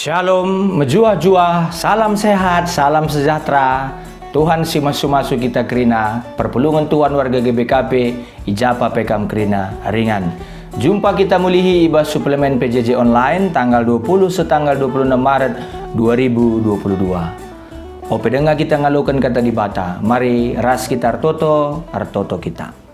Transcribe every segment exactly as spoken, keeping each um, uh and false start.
Shalom, mejuah-juah, salam sehat, salam sejahtera. Tuhan si masu-masu kita kerina, perpulungen Tuhan warga G B K P, i ja pe kam kerina ringan. Jumpa kita mulihi i bas suplemen P J J online tanggal dua puluh seh tanggal dua puluh enam Maret dua ribu dua puluh dua. Ope denga kita ngaloken kata Dibata, mari ras kita ertoto, ertoto kita.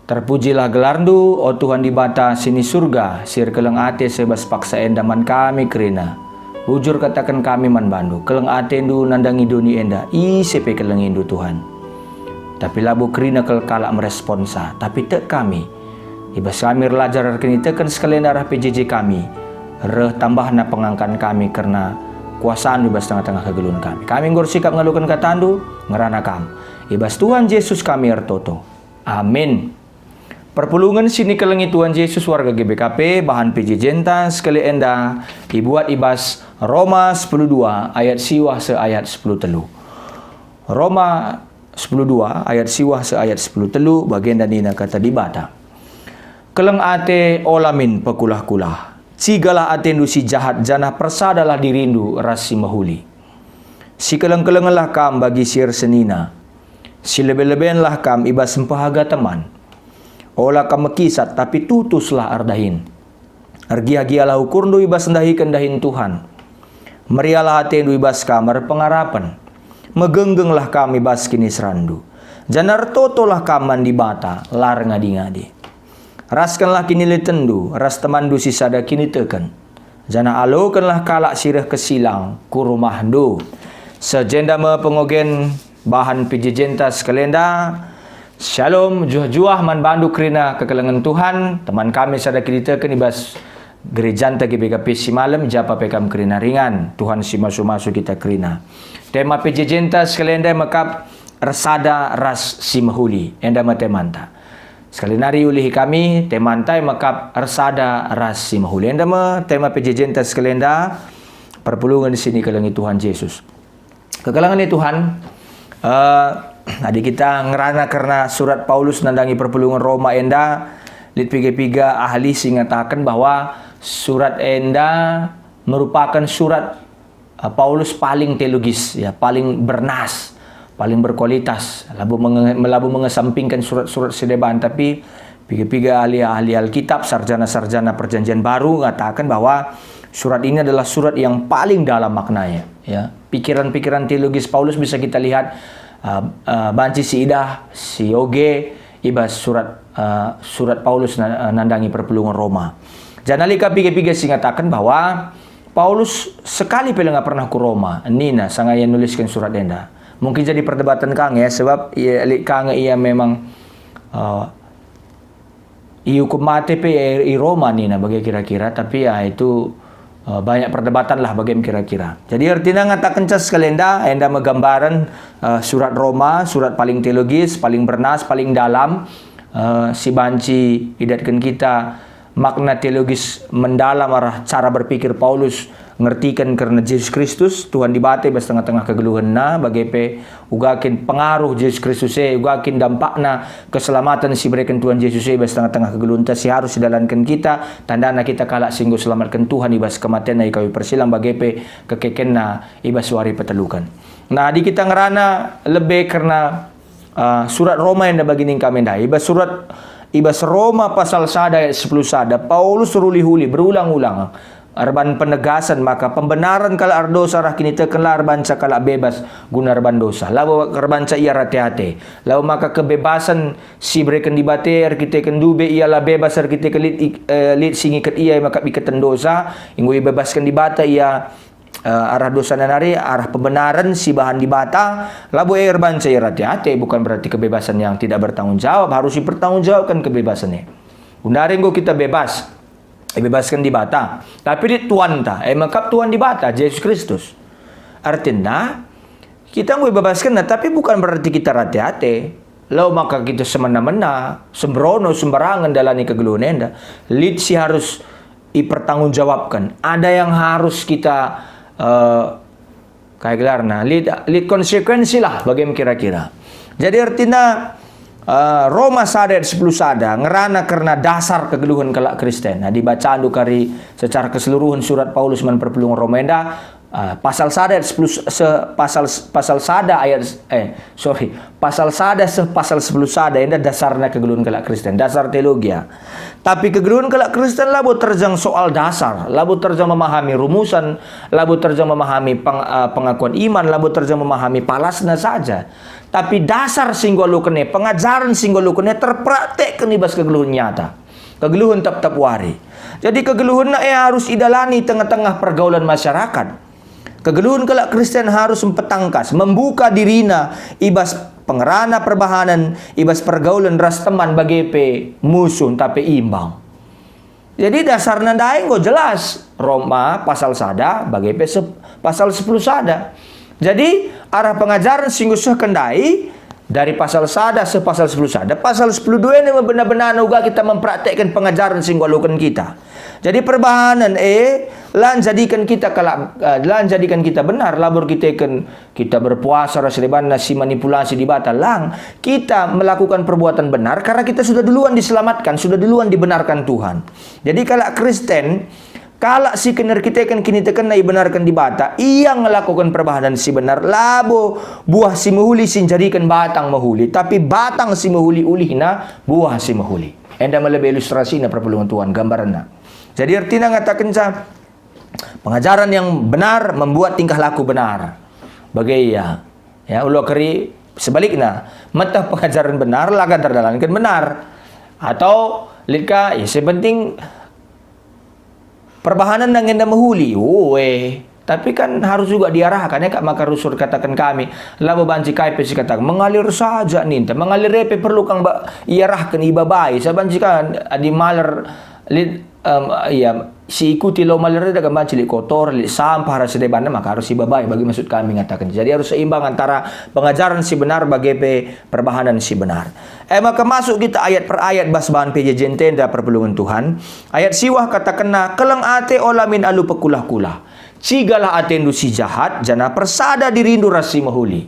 Terpujilah gelarNdu, o Tuhan Dibata si ni Surga, si erkeleng ate seh bas paksa enda man kami kerina. Bujur kataken kami man baNdu, keleng ateNdu nandangi doni enda, ise pe kelengiNdu, Tuhan. Tapi labo kerina kal kalak meresponsa, tapi tek kami. I bas kami erlajar erkiniteken sekalenda arah P J J kami, reh tambahna pengangkan kami kerna kuasaNdu i bas tengah-tengah kegeluhen kami. Kami enggo ersikap ngaloken kataNdu, ngerana Kam. I bas Tuhan Jesus kami ertoto. Amin. Perpulungen si nikelengi Tuhan Jesus warga G B K P, bahan P J J-nta sekali enda ibuat i bas Roma sepuluh dua ayat siwah seh ayat sepuluh telu. Roma sepuluh dua ayat siwah seh ayat sepuluh telu, bagenda nina kata Dibata, "Keleng ate, ola min pekulah-kulah. Cigalah atendu si jahat, janah persadalah dirindu ras si mehuli. Sikeleng-kelengenlah kam bagi si ersenina. Silebe-lebenlah kam i bas mpehaga teman. Ola kam mekisat, tapi tutuslah erdahin. Ergiah-giahlah ukurndu i bas ndahiken dahin Tuhan. Meriahlah atendu i bas kam erpengarapen. Megenggenlah kam i bas kiniseranndu. Janah ertotolah kam man Dibata, la erngadi-ngadi. Raskenlah kinilitenndu ras temanndu si sada kiniteken. Janah alokenlah kalak si reh kesilang ku rumahndu." Seh jenda me pengogen bahan P J J-nta sekalenda. Shalom, juah-juah man bandu kerina kekelengen Tuhan, teman kami sada kiniteken i bas gerejanta G B K P si malem, ja pe kam kerina ringan, Tuhan si masu-masu kita kerina. Tema P J J-nta sekalenda mekap ersada ras si mehuli, enda me temanta. Sekali nari ulihi kami, temanta e mekap ersada ras si mehuli. Enda me tema P J J-nta sekalenda, perpulungen si nikelengi Tuhan Jesus. Kekelengen ni Tuhan, eh, adi kita ngerana kerna surat Paulus nandangi perpulungen Roma enda, lit piga-piga ahli si ngataken bahwa surat enda merupaken surat, eh, Paulus paling teologis, ya, paling bernas, paling berkualitas, labo menge-, labo mengesampingkan surat-surat si deban, tapi piga-piga ahli-ahli Alkitab, sarjana-sarjana Perjanjian Baru ngataken bahwa surat ini adalah surat yang paling dalam maknanya, ya. Pikiran-pikiran teologis Paulus bisa kita lihat, uh, uh, banci siidah, sioge i bas surat, uh, surat Paulus na-, uh, nandangi perpulungen Roma. Janah lit ka piga-piga si ngataken bahwa Paulus sekali pe langa pernah ku Roma, nina sanga ia nulisken surat enda. Mungkin jadi perdebatan ka nge, sebab ia, lit ka nge ia memang, uh, iukum mate pe i, i Roma nina bage kira-kira, tapi ya itu, eh, banyak perdebatan lah bage kira-kira. Jadi ertina ngatakenca sekalenda, enda me gambaren, eh, surat Roma, surat paling teologis, paling bernas, paling dalam, eh, si banci idatken kita makna teologis mendalam arah cara berpikir Paulus ngertiken kerna Jesus Kristus, Tuhan Dibata i bas tengah-tengah kegeluhenna, bage pe uga kin pengaruh Jesus Kristus e, uga kin dampakna keselamaten si ibereken Tuhan Jesus e i bas tengah-tengah kegeluhenta si harus idalanken kita, tandana kita kalak si enggo selamatken Tuhan i bas kematenNa i kayu persilang, bage pe kekekenNa i bas wari peteluken. Nah, adi kita ngerana lebe kerna, uh, surat Roma enda bagi nina kami ndai, i bas surat, i bas Roma pasal sada ayat sepuluh sada, Paulus eruli-uli berulang-ulang erban penegasen maka pembenaren kalak erdosa arah kiniteken la erbanca kalak bebas guna erban dosa, labo erbanca ia rate-ate. Labo maka kebebasen si ibereken Dibata erkiteken ndube ia la bebas erkiteken lit i-, eh, lit si ngiket ia, maka iketen dosa, enggo ibebasken Dibata ia, eh, arah dosana nari, arah pembenaren si ibahan Dibata, labo e erbanca ia rate-ate, bukan berarti kebebasan yang tidak bertanggung jawab, harus dipertanggungjawabkan kebebasan e. Gundari enggo kita bebas. Ibebasken Dibata. Tapi lit tuanta, e mekap Tuhan Dibata, Jesus Kristus. Artina, kita enggo ibebaskenNa, tapi bukan berarti kita rate-ate. Labo maka kita semena-mena, sembrono, sembarangen dalani kegeluhen enda. Lit si harus ipertanggungjawabken. Ada yang harus kita, eh, kai gelarna, lit, lit konsekuensi lah, bage me kira-kira. Jadi ertina, Eh, Roma sada ayat sepuluh sada ngerana kerna dasar kegeluhen kalak Kristen. Nah, dibacandu kari secara keseluruhen surat Paulus man perpulungen Roma enda, eh, pasal sada ayat sepuluh se-, pasal, pasal sada ayat, eh, sorry, pasal sada seh pasal sepuluh sada enda dasarna kegeluhen kalak Kristen, dasar teologia. Tapi kegeluhen kalak Kristen labo terjang soal dasar, labo terjang memahami rumusan, labo terjang memahami peng-, eh, pengakuan iman, labo terjang memahami palasna saja. Tapi dasar si enggo aluken e, pengajaren si enggo aluken e terpraktekken i bas kegeluhen nyata, kegeluhen tep-tep wari. Jadi kegeluhenna e arus idalani tengah-tengah pergaulan masyarakat. Kegeluhen kalak Kristen harus mpetangkas, membuka dirina i bas pengerana perbahanen, i bas pergaulen ras teman bage pe musuh ntah pe imbang. Jadi dasarna ndai enggo jelas, Roma pasal sada bage pe sep-, pasal sepuluh sada. Jadi arah pengajaren si enggo sehken ndai dari pasal sada seh pasal sepuluh sada, pasal sepuluh dua ini benar-benar uga kita mempraktekken pengajaren si enggo aluken kita. Jadi perbahanen e la njadiken kita kalak, eh, la njadiken kita benar, labo erkiteken kita berpuasa ras debanna si manipulasi Dibata, lang. Kita melakukan perbuatan benar karena kita sudah duluan diselamatkan, sudah duluan dibenarkan Tuhan. Jadi kalak Kristen, kalak si kin erkiteken kinitekenna ibenarken Dibata, ia ngelakuken perbahanen si benar, labo buah si mehuli si njadiken batang mehuli, tapi batang si mehuli ulihna buah si mehuli. Enda me lebe ilustrasina perpulungen Tuhan, gambarenna. Jadi ertina ngatakenca, pengajaren yang benar membuat tingkah laku benar. Bage ia. Ya, ulo keri sebalikna, meteh pengajaren benar la ka terdalanken benar. Atau lit ka, ya, si penting perbahanen nang enda mehuli. Ue. Tapi kan harus juga diarahkan, ya, kak, maka rusur kataken kami, labo banci kai pe sikataken, mengalir saja ninta. Mengalir e pe perlu kang ba-, iarahken, ibabai. Sabanci kan adi maler lit, em, iya, si ikuti lau maler e da kang banci lit kotor, lit sampah, ras debanna, maka harus ibabai, bagi maksud kami ngataken. Jadi harus seimbang antara pengajaren si benar bage pe perbahanen si benar. E maka masuk kita ayat per ayat bas bahan P J J N T enda perpulungen Tuhan. Ayat siwah katakenna, "Keleng ate ola min alu pekulah-kulah. Cigalah atendu si jahat, janah persada dirindu ras si mehuli."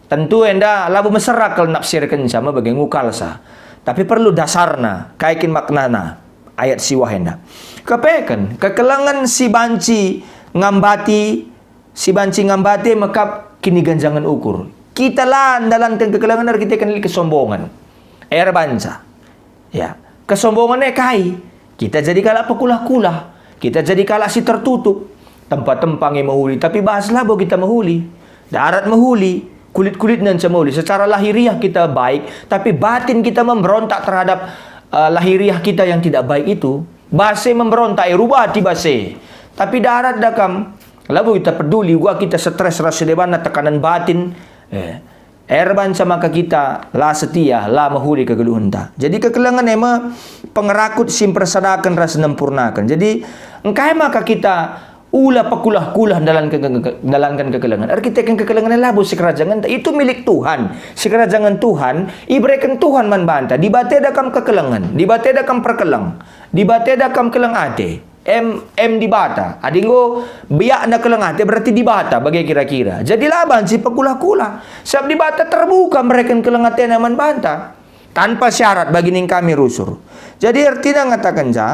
Tentu enda labo mesera kal nafsirkenca me bage ngukalsa. Tapi perlu dasarna, kai kin maknana ayat siwah enda. Kepeken, kekelengen si banci ngambati, si banci ngambati mekap kiniganjangen ukur. Kita la ndalanken kekelengen erkiteken lit kesombongen. Erbanca. Ya, kesombongen e kai? Kita jadi kalak pekulah-kulah. Kita jadi kalak si tertutup. Tempa-tempa nge mehuli, tapi bas labo kita mehuli. Darat mehuli, kulit-kulitna nca mehuli. Secara lahiriah kita baik, tapi batin kita memberontak terhadap, eh, lahiriah kita yang tidak baik itu. Bas e memberontak, e rubati bas e. Tapi darat da kam, labo kita peduli, uga kita stres ras si debanna tekanan batin. Eh, Erbanca maka kita la setia, la mehuli kegeluhenta. Jadi kekelengen e me pengerakut si mpersadaken ras nempurnaken. Jadi engkai maka kita ula pekulah-kulah ndalanken ke-, ke-, ndalanken kekelengen? Erkiteken kekelengen e labo sikerajangenta, itu milik Tuhan. Sikerajangen Tuhan, ibereken Tuhan man banta. Dibata eda kam kekelengen, Dibata eda kam perkeleng, Dibata eda kam keleng ate. Em, em Dibata. Adi enggo biakna keleng ate, berarti Dibata bage kira-kira. Jadi la banci pekulah-kulah. Sabap Dibata terbuka mereken keleng atena man banta. Tanpa syarat bagi ning kami rusur. Jadi ertina ngatakenca,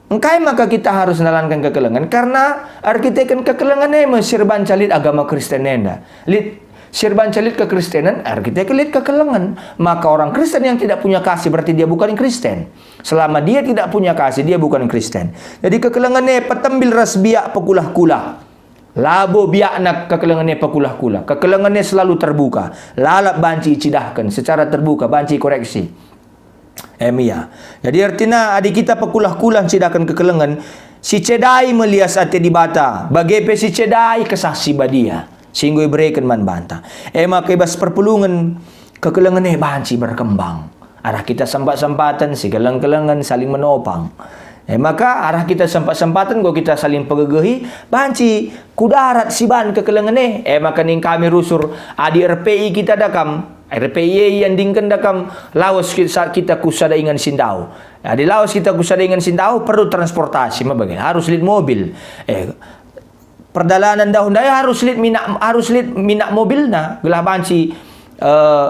engkai maka kita harus nalanken kekelengen? Karena erkiteken kekelengen e me si erbanca lit agama Kristen enda. Lit, si erbanca lit kekristenen, erkiteken lit kekelengen. Maka orang Kristen yang tidak punya kasih berarti dia bukan Kristen. Selama dia tidak punya kasih, dia bukan Kristen. Jadi kekelengen e petembil ras biak pekulah-kulah. Labo biakna kekelengen e pekulah-kulah. Kekelengen e selalu terbuka. Lalap banci icidahken secara terbuka, banci koreksi. Em ia. Jadi ertina adi kita pekulah-kulah ncidahken kekelengen, si cedai me lias ate Dibata, bage pe si cedai Kesah Si Badia, si enggo ibereken man banta. E maka i bas perpulungen, kekelengen e banci berkembang. Arah kita sempat-sempaten, sikeleng-kelengen, saling menopang. E maka arah kita sempat-sempaten, enggo kita saling pegegehi, banci ku darat siban kekelengen e. E maka ning kami rusur, adi R P I kita da kam, R P I e iandingken da kam, lawes kita, kita ku sada ingan si ndauh. Adi lawes kita ku sada ingan si ndauh, perlu transportasi me bage, harus lit mobil. Eh, perdalanen ndauh ndai harus lit minak, harus lit minak mobilna, gelah banci, eh,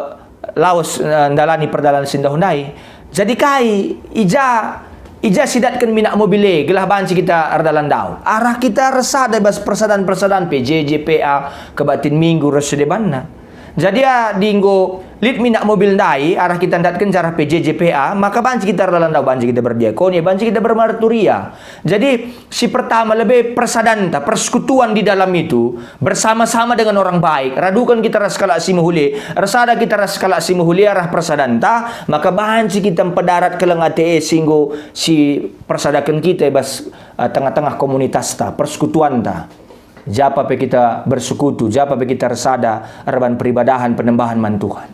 lawes, eh, ndalani perdalan si ndauh ndai. Jadi kai, i ja, i ja sidatken minak mobil e gelah banci kita erdalan ndauh? Arah kita ersada bas persadan-persadan P J J, P A, Kebaktin Minggu ras si debanna. Jadi adi enggo lit minak mobil ndai, arah kita ndatken jarah P J J, P A, maka banci kita erdalan ndauh, banci kita berdiakonia, banci kita bermarturia. Jadi, si pertama lebe persadanta, persekutuan di dalam itu, bersama-sama dengan orang baik, raduken kita ras kalak si mehuli, ersada kita ras kalak si mehuli arah persadanta, maka banci kita mpedarat keleng ate e si enggo si persadaken kita i bas, eh, tengah-tengah komunitasta, persekutuanta. Japa pe kita bersekutu, japa pe kita ersada erban peribadahan penembahan man Tuhan.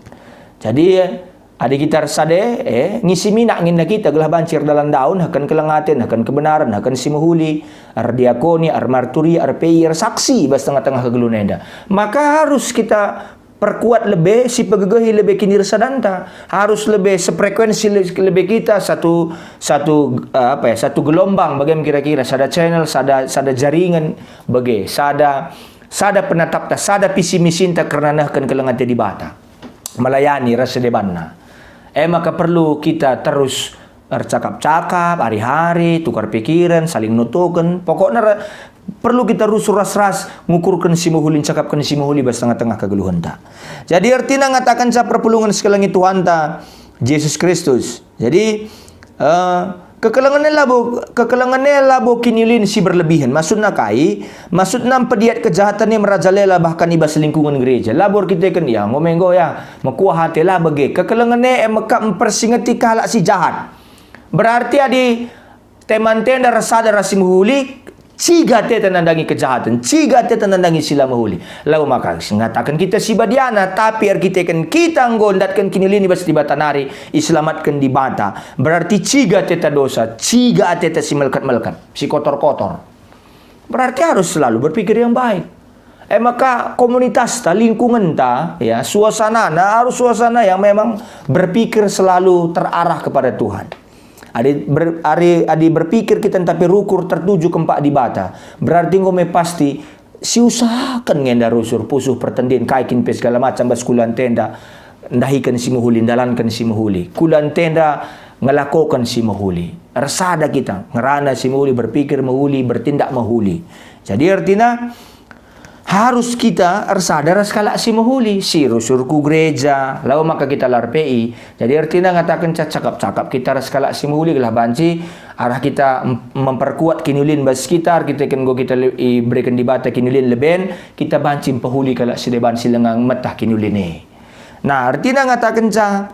Jadi, adi kita ersada, eh, ngisi minak ngenna kita gelah banci erdalan ndauh, nehken keleng ate, nehken kebenaren, nehken si mehuli, erdiakonia, ermarturia, er-P I, ersaksi bas tengah-tengah kegeluhen enda. Maka harus kita perkuat lebe, si pegegehi lebe kinirsadanta. Harus lebe sefrekuensi le-, lebe kita satu, satu, eh, apa ya, satu gelombang, bage kira-kira, sada channel, sada, sada jaringan, bage, sada, sada penatapta, sada visi misinta kerna nehken keleng ate Dibata. Melayani ras si debanna. E maka perlu kita terus ercakap-cakap, ari-hari, tukar pikiren, saling nutuken. Pokokna re-, perlu kita rusur ras-ras, ngukurken si mehuli, cakapken si mehuli bas tengah-tengah kegeluhenta. Jadi ertina ngatakenca perpulungen si kelengi Tuhanta, Jesus Kristus. Jadi, eh, kekelengen e labo, kekelengen e labo kiniulin si berlebihen. Maksudna kai? Maksudna mpediat kejahatan e merajalela bahkan i bas lingkungen gereja. Labo erkiteken, ya, enggo me enggo, ya, mekuah ate, la bage. Kekelengen e, e mekap mpersingeti kalak si jahat. Berarti adi teman enda ersada ras si mehuli, ciga ateta nandangi kejahaten, ciga ateta nandangi si la mehuli. Labo maka ngataken kita si badiana, tapi erkiteken kita enggo ndatken kiniulin i bas Dibata nari, iselamatken Dibata. Berarti ciga ateta dosa, ciga ateta si melket-melket, si kotor-kotor. Berarti harus selalu berpikir yang baik. E maka komunitasta, lingkungenta, ya, suasanana harus suasana yang memang berpikir selalu terarah kepada Tuhan. Adi ber-, ari, adi berpikir kita tapi rukur tertuju kempak Dibata, berarti enggo me pasti siusahaken nge enda rusur, pusuh pertendin, kai kin pe segala macam bas kulanta enda, ndahiken si mehuli, ndalanken si mehuli. Kulanta enda ngelakoken si mehuli. Ersada kita, ngerana si mehuli, berpikir mehuli, bertindak mehuli. Jadi ertina, harus kita ersada ras kalak si mehuli, si rusur ku gereja, labo maka kita la er-P I. Jadi ertina ngatakenca cakap-cakap kita ras kalak si mehuli gelah banci arah kita mem-, memperkuat kiniulin bas kita, erkiteken enggo kita le-, ibereken Dibata kiniulin leben, kita banci mpehuli kalak si deban si langa metah kiniulin e. Nah, ertina ngatakenca,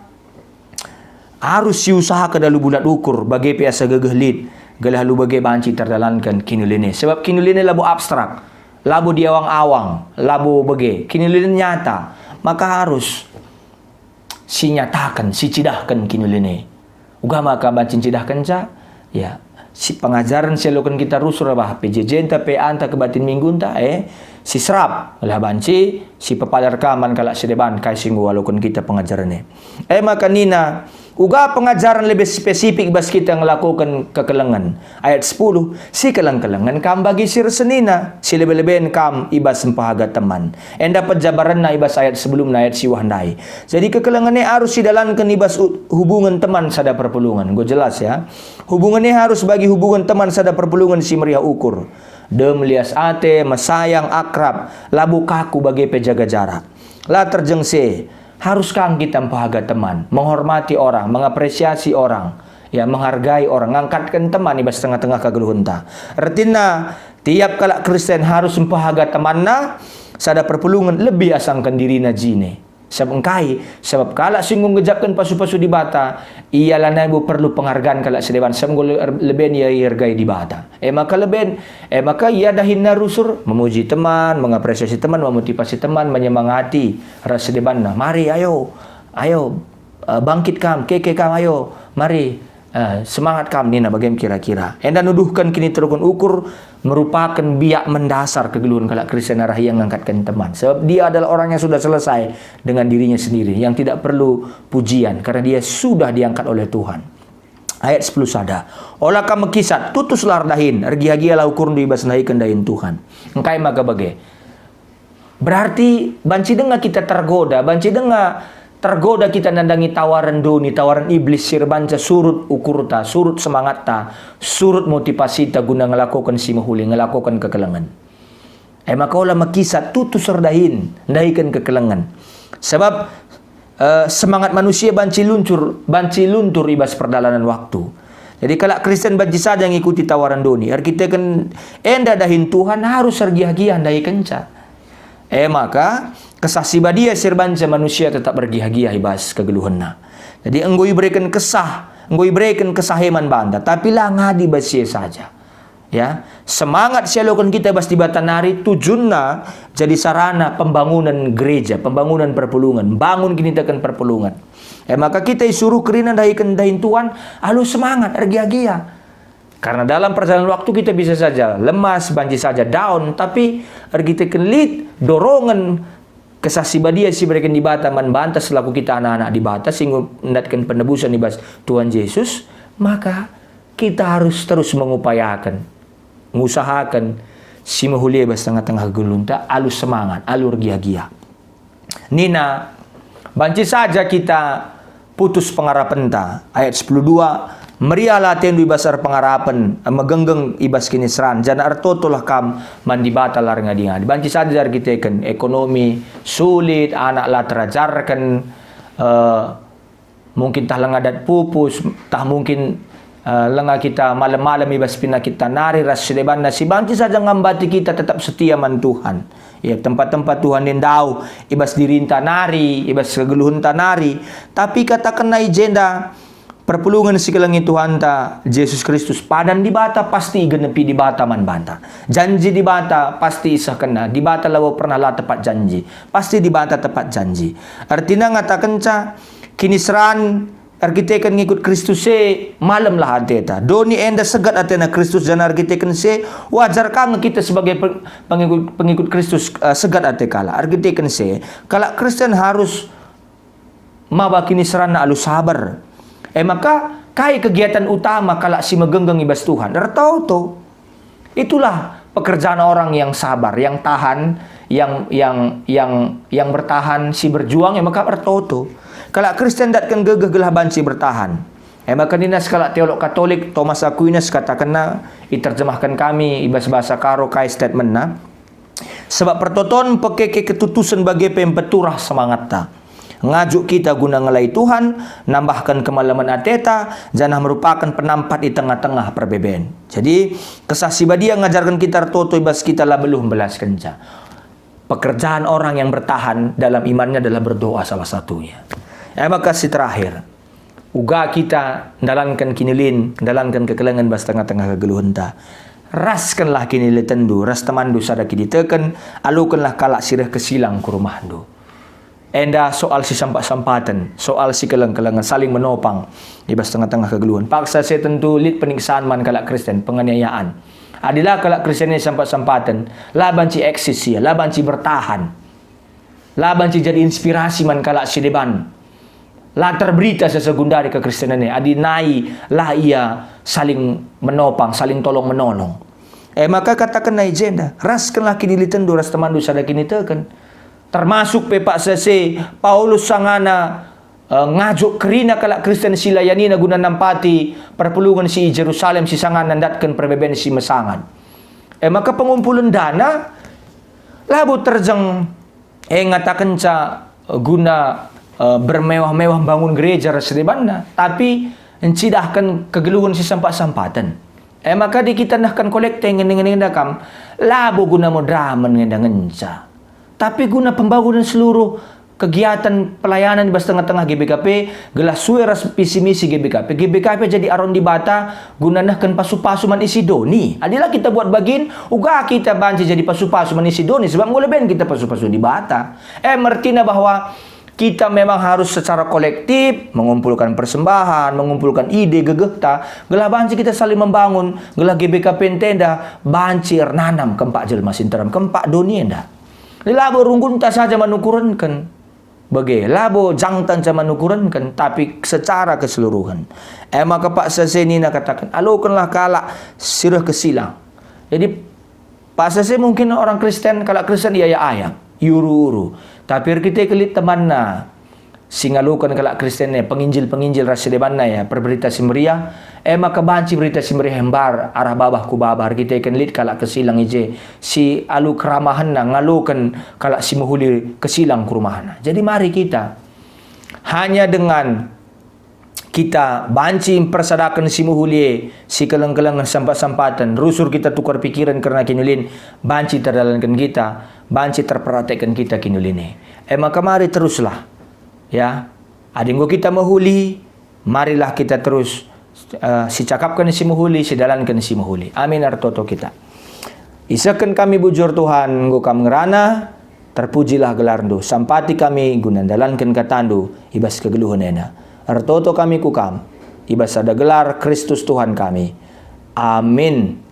arus siusahaken alu bulat ukur, bage pe asa gegeh lit, gelah alu bage banci terdalanken kiniulin e. Sebab kiniulin e labo abstrak, labo diawang-awang, labo bage. Kiniulin e nyata, maka arus sinyataken, sicidahken kiniulin e. Uga maka banci ncidahkenca, ya, si pengajaren si aloken kita rusur bah P J J ntah, P A ntah, Kebaktin Minggu ntah, eh, si serap, gelah banci si pepalar ka man kalak si deban kai si enggo aloken kita pengajaren e. E maka nina, uga pengajaren lebih spesifik bas kita ngelakoken kekelengen. Ayat sepuluh, "Sikeleng-kelengen kam bagi si ersenina, si lebe-leben kam i bas mpehaga teman." Enda pejabarenna i bas ayat sebelumna, ayat si wah ndai. Jadi kekelengen e arus sidalanken i bas u-, hubungen teman sada perpulungen. Enggo jelas, ya. Hubungen e arus bagi hubungen teman sada perpulungen si meriah ukur. Dem, lias ate, mesayang, akrab, labo kaku, bage pe jaga jarak. La terjengse, harus kang kita mpehaga teman, menghormati orang, mengapresiasi orang, ya, menghargai orang, ngangkatken teman i bas tengah-tengah kegeluhenta. Ertina, tiap kalak Kristen harus mpehaga temanna, sada perpulungen lebih asangken dirina jine. Sabap engkai? Sabap kalak si enggo ngejapken pasu-pasu Dibata, ia lanai bo perlu penghargaan kalak si deban, sabap enggo le-, leben ia ihargai Dibata. E maka leben, e maka ia dahinna rusur memuji teman, mengapresiasi teman, memotivasi teman, menyemangati ras si debanna. Mari, ayo, ayo, eh, bangkit kam, keke kam, ayo, mari, eh, semangat kam, nina bagem kira-kira. Enda nuduhken kiniteruken ukur merupaken biak mendasar kegeluhen kalak Kristen arah ia ngangkatken teman. Sebab dia adalah orang yang sudah selesai dengan dirinya sendiri, yang tidak perlu pujian, karena dia sudah diangkat oleh Tuhan. Ayat sepuluh sada, "Ola kam mekisat, tutuslah erdahin, ergiah-giahlah ukurndu i bas ndahiken dahin Tuhan." Engkai maka bage? Berarti banci denga kita tergoda, banci denga tergoda kita nandangi tawaren doni, tawaren iblis si erbanca surut ukurta, surut semangatta, surut motivasita guna ngelakoken si mehuli, ngelakoken kekelengen. E maka ola mekisat tutus erdahin, ndahiken kekelengen. Sebab, eh, semangat manusia banci luncur, banci luntur i bas perdalanen waktu. Jadi kalak Kristen banci saja ngikuti tawaren doni. Erkiteken enda dahin Tuhan harus ergiah-giah ndahikenca. E maka, Kesah Si Badia si erbanca manusia tetap ergiah-giah i bas kegeluhenna. Jadi enggo ibereken kesah, enggo ibereken kesah e man banta, tapi la ngadi bas si e saja. Ya, semangat si ialoken kita bas Dibata nari tujunna jadi sarana pembangunen gereja, pembangunen perpulungen, bangun kiniteken perpulungen. E maka kita isuruh kerina ndahiken dahin Tuhan alu semangat, ergiah-giah. Karena dalam perjalanan waktu kita bisa saja lemas, banci saja down, tapi erkiteken lit dorongen Kesah Si Badia si ibereken Dibata man banta selaku kita anak-anak Dibata si enggo ndatken penebusen i bas Tuhan Jesus, maka kita harus terus mengupayaken, ngusahaken si mehuli i bas tengah-tengah geluhenta, alu semangat, alu ergiah-giah. Nina, banci saja kita putus pengarapenta. Ayat sepuluh dua, "Meriahlah atendu i bas erpengarapen, megenggeng i bas kiniseran, janah ertotolah kam man Dibata la erngadi-ngadi." Banci saja erkiteken ekonomi sulit, anak la terajarken, eh, mungkin tah langa dat pupus, tah mungkin, eh, langa kita malem-malem i bas penakitta nari ras si debanna si banci saja ngambati kita tetap setia man Tuhan. Ya, tempa-tempa Tuhan ndauh i bas dirinta nari, i bas kegeluhenta nari. Tapi katakenna i jenda, perpulungen si kelengi Tuhanta, Jesus Kristus, padan Dibata pasti igenepi Dibata man banta. Janji Dibata pasti isehkenNa. Dibata labo pernah la tepat janji. Pasti Dibata tepat janji. Ertina ngatakenca, kiniseran erkiteken ngikut Kristus e, malemlah ateta. Doni enda segat atena Kristus, janah erkiteken si e, wajar ka nge kita sebagai pe-, pengikut, pengikut Kristus, eh, segat ate kalak. Erkiteken si e, kalak Kristen harus maba kiniseranna alu sabar. E maka, kai kegiatan utama kalak si megenggeng i bas Tuhan? Ertoto. Itulah pekerjaan orang yang sabar, yang tahan, yang, yang, yang, yang bertahan, si berjuang, e maka ertoto. Kalak Kristen ndatken gegeh gelah banci bertahan. E maka nina sekalak teolog Katolik, Thomas Aquinas, katakenna, iterjemahken kami i bas bahasa Karo kai statementna, "Sebab pertoton mpekeke ketutusen bage pe mpeturah semangatta. Ngajuk kita guna ngelai Tuhan, nambahken kemalemen ateta, janah merupaken penampat i tengah-tengah perbeben." Jadi, Kesah Si Badia ngajarken kita ertoto i bas kita la beluh mbelaskenca. Pekerjaan orang yang bertahan dalam imannya adalah berdoa salah satunya. E maka si terakhir, uga kita ndalanken kinilin, ndalanken kekelengen bas tengah-tengah kegeluhenta. Raskenlah kinilitenndu ras temanndu sada kiniteken, alokenlah kalak si reh kesilang ku rumahndu. Enda soal sisampat-sampaten, soal sikeleng-kelengen, saling menopang i bas tengah-tengah kegeluhen. Paksa si e tentu lit penyiksaan man kalak Kristen, penganiayaan. Adi la kalak Kristen e sampat-sampaten, la banci eksis ia, la banci bertahan. La banci jadi inspirasi man kalak si deban. La terberita sesegundari kekristenan e, adi nai la ia saling menopang, saling tolong-menolong. E maka katakenna i jenda, raskenlah kinilitenndu ras temanndu sada kiniteken. Termasuk pe paksa si e, Paulus sangana, eh, ngajuk kerina kalak Kristen si layanina guna nampati perpulungen si i Jerusalem si sangana ndatken perbeben si mesangat. E maka pengumpulen dana labo terjeng, e ngatakenca, eh, guna, eh, bermewah-mewah mbangun gereja ras si debanna, tapi ncidahken kegeluhen si sampat-sampaten. E maka adi kita nehken kolekte ngene-ngene enda kam, labo guna moderamen enda ngenca. Tapi guna pembangunen seluruh kegiatan pelayanan i bas tengah-tengah G B K P, gelah sue ras visi misi G B K P. G B K P jadi aron Dibata guna nehken pasu-pasu man isi doni. Adi la kita buat bagin, uga kita banci jadi pasu-pasu man isi doni, sebab enggo leben kita pasu-pasu Dibata. E, ertina bahwa kita memang harus secara kolektif mengumpulkan persembahan, mengumpulkan ide gegehta, gelah banci kita saling membangun, gelah G B K P ntenda banci ernanam kempak jelma si nterem, kempak doni enda. Labo runggunta saja man ukurenken. Bage, labo jangta nca man ukurenken, tapi secara keseluruhen. E maka paksa si e nina kataken, alokenlah kalak si reh kesilang. Jadi, paksa si e mungkin orang Kristen, kalak Kristen iayak-ayak, iuru-uru. Tapi erkiteken lit temanna, si ngaloken kalak Kristen e, penginjil-penginjil ras si debanna ya, perberita si meriah, e maka banci berita si meriah mbar arah babah ku babah, erkiteken lit kalak kesilang i je, si alu keramahenna ngaloken kalak si mehuli kesilang ku rumahna. Jadi mari kita, hanya dengan kita banci mpersadaken si mehuli e, si keleng-kelengen sempat-sempaten, rusur kita tukar pikiren kerna kiniulin, banci terdalanken kita, banci terperateken kita kiniulin e. E maka mari teruslah, ya. Adi enggo kita mehuli, marilah kita terus, eh, sicakapken si mehuli, sidalanken si mehuli. Amin, ertoto kita. Isehken kami bujur Tuhan, enggo Kam ngerana, terpujilah gelarNdu. Sampati kami guna ndalanken kataNdu i bas kegeluhen ena. Ertoto kami ku Kam, i bas sada gelar Kristus Tuhan kami. Amin.